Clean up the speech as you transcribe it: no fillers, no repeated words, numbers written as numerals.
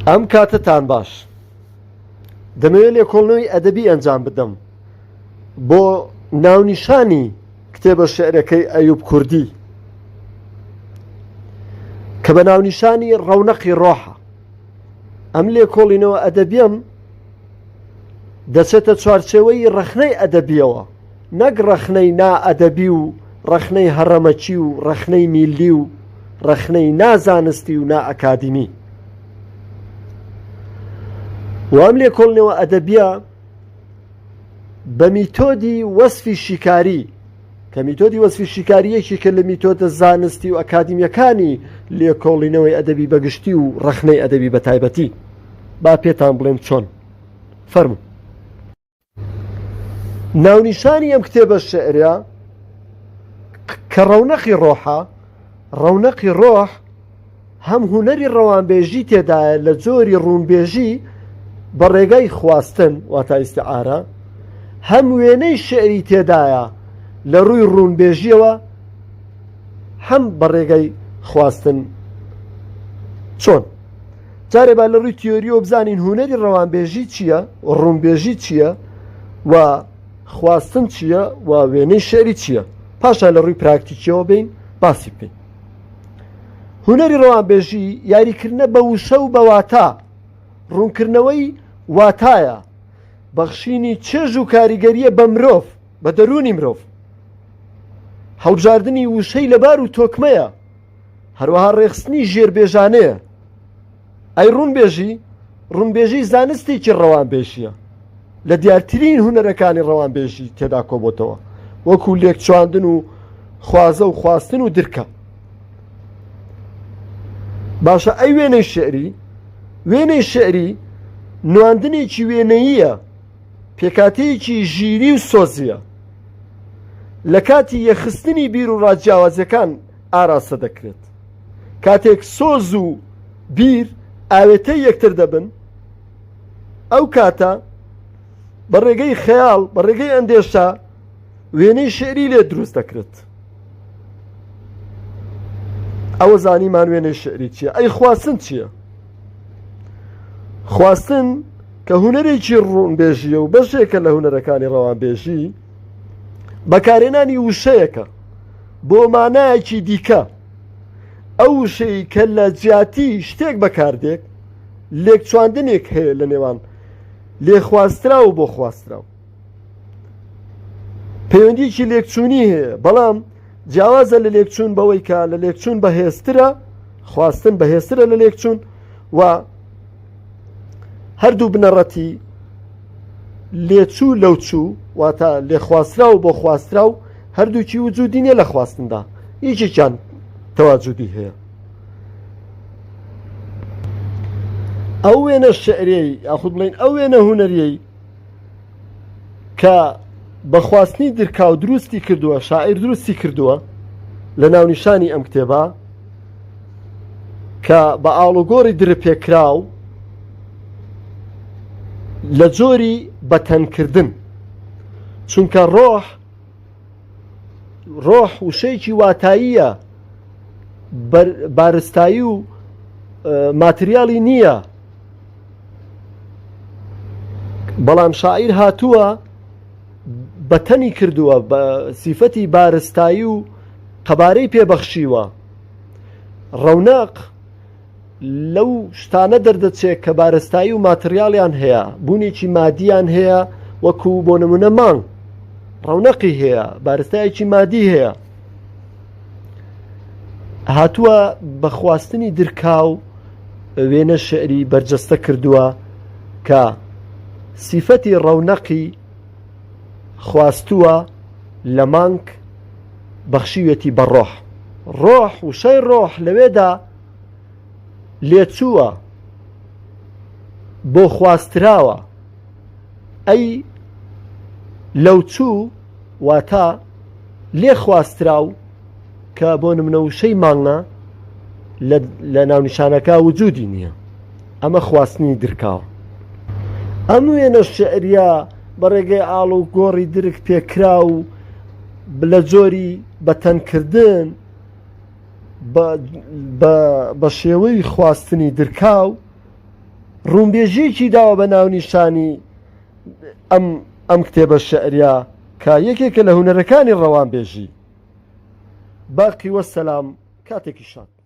ئەم کاتەتان باش. دەمەوێت لێکۆڵنەوەی ئەدەبی ئەنجام بدەم بۆ ناونیشانی کتێبە شعرەکەی ئەیوب کوردی کە بە ناونیشانی ڕەونەقی ڕۆحە. ئەم لێکۆڵینەوە ئەدەبیەم دەچێتە چوارچێوەی ڕەخنەی ئەدەبیەوە نەک ڕەخنەی نائەدەبی و ڕەخنەی هەڕەمەکی و ڕەخنەی میللی و ڕەخنەی نازانستی و نائەکادیمی. و ئەم لێکۆڵینەوە ئەدەبیە بە میتۆدی وەسفی شیکاری کە میتۆدی وەسفی شیکاری یەکێکە لە میتۆدە زانستی و ئەکادیمیەکانی لێکۆڵینەوەی ئەدەبی بەگشتی و ڕەخنەی ئەدەبی بەتایبەتی با پێتان بڵێم چۆن فەرموو. ناونیشانی ئەم کتێبە شعرە کە ڕەونەقی ڕۆحە، ڕەونەقی ڕۆح هەم هونەری ڕەوانبێژی تێدایە لە جۆری ڕوونبێژی بە ڕێگای خواستن واتە ئیستعارە، هەم وێنەی شعری تێدایە لە ڕووی ڕوونبێژیەوە هەم بە ڕێگای خواستن چۆن؟ جارێ با لە ڕووی تیۆریەوە بزانین هونەری ڕەوانبێژی چییە و ڕوونبێژی چییە و خواستن چییە و وێنەی شعری چییە پاشان لە ڕووی پراکتیکیەوە بین باسی بکەین هونەری ڕەوانبێژی یاریکردنە بە وشە و بە واتا ڕوونکردنەوەی واتایە بەخشینی چێژ و کاریگەریە بە مرۆڤ بە دەروونی مرۆڤ هەڵبژاردنی وشەی لەبار و تۆکمەیە هەروەها ڕێخستنی ژێربێژانەیە. ئەی ڕوونبێژی؟ ڕوونبێژی زانستێکی ڕەوانبێژییە. لە دیارترین هونەرەکانی ڕەوانبێژی تێدا کۆبۆتەوە، وەکو لێکچواندن و خوازە و خواستن و درکە. باشە ئەی وێنەی شعری؟ وێنەی شعری نواندنێکی وێنەییە، پێکهاتەیەکی ژیری و سۆزییە. لە کاتی یەکخستنی بیر و ڕا جیاوازەکان ئاراستە دەکرێت. کاتێک سۆز و بیر ئاوێتەی یەکتر دەبن، ئەو کاتە بە ڕێگەی خەیاڵ، بە ڕێگەی ئەندێشە وێنەی شعری لێ دروست دەکرێت. ئەوە زانیمان وێنەی شعری چییە. ئەی خواستن چییە؟ خواستن کە هونەرێکی ڕوونبێژیە و بەشێکە لە هونەرەکانی ڕەوانبێژی، بەکارهێنانی وشەیەکە بۆ مانایەکی دیکە، ئەو وشەی کە لە جیاتی شتێک بەکاردێت، لێکچواندنێک هەیە لە نێوان لێخواستراو و بۆ خواستراو. پەیوەندیکی لێکچوونی هەیە، بەڵام جیاوازە لە لێکچوون بەوەی کە لە لێکچوون بەهێزترە، خواستن بەهێزترە لە لێکچوون و هەردوو بنەڕەتی لێچوو لەوچوو واتە لێخواستراو و بۆ خواستراو هەردووکی وجودی نییە لە خواستندا یەکێکیان تەواجودی هەیە. ئەو وێنە شعریەی یاخود بڵێین ئەو وێنە هونەریەی کە بە خواستنی درکاو دروستی کردووە شاعیر دروستی کردووە لە ناونیشانی ئەم کتێبە کە بە ئاڵوگۆڕی درپێکراو لە جۆری بەتەنکردن چونکە ڕۆح ڕۆح وشەیەکی واتاییە بارستایی و ماتریالی نییە بەڵام شاعیر هاتووە بەتەنی کردووە بە سیفەتی بارستایی و قەبارەی پێبەخشیوە ڕەونەق لەو شتانە دەردەچێت کە بارستایی و ماتریاڵیان هەیە، بوونێکی مادیان هەیە وەکو بۆ نمونە مانگ ڕەونەقی هەیە، بارستایەکی مادی هەیە. هاتووە بە خواستنی درکاو وێنە شعری بەرجەستە کردووە کە سیفەتی ڕەونەقی خواستووە لە مانگ بەخشیوێتی بە ڕۆح. ڕۆح، وشەی ڕۆح لەوێدا لێچووە، بۆ خواستراوە، ئەی لەوچوو واتە لێ خواستراو کە بۆ نمونە وشەی مانگە لە ناونیشانەکە وجودی نییە. ئەمە خواستنی درکاوە. ئەم وێنە شیعریە بە ڕێگەی ئاڵوگۆڕی درک پێکراو لە جۆری بەتەنکردن بە شێوەی خواستنی درکاو. ڕوونبێژیەکی داوە بە ناونیشانی ئەم ئەم کتێبە شعریا کە یەکێکە لە هونەرەکانی ڕەوانبێژی. باقی وەسەلام کاتێکی شاد.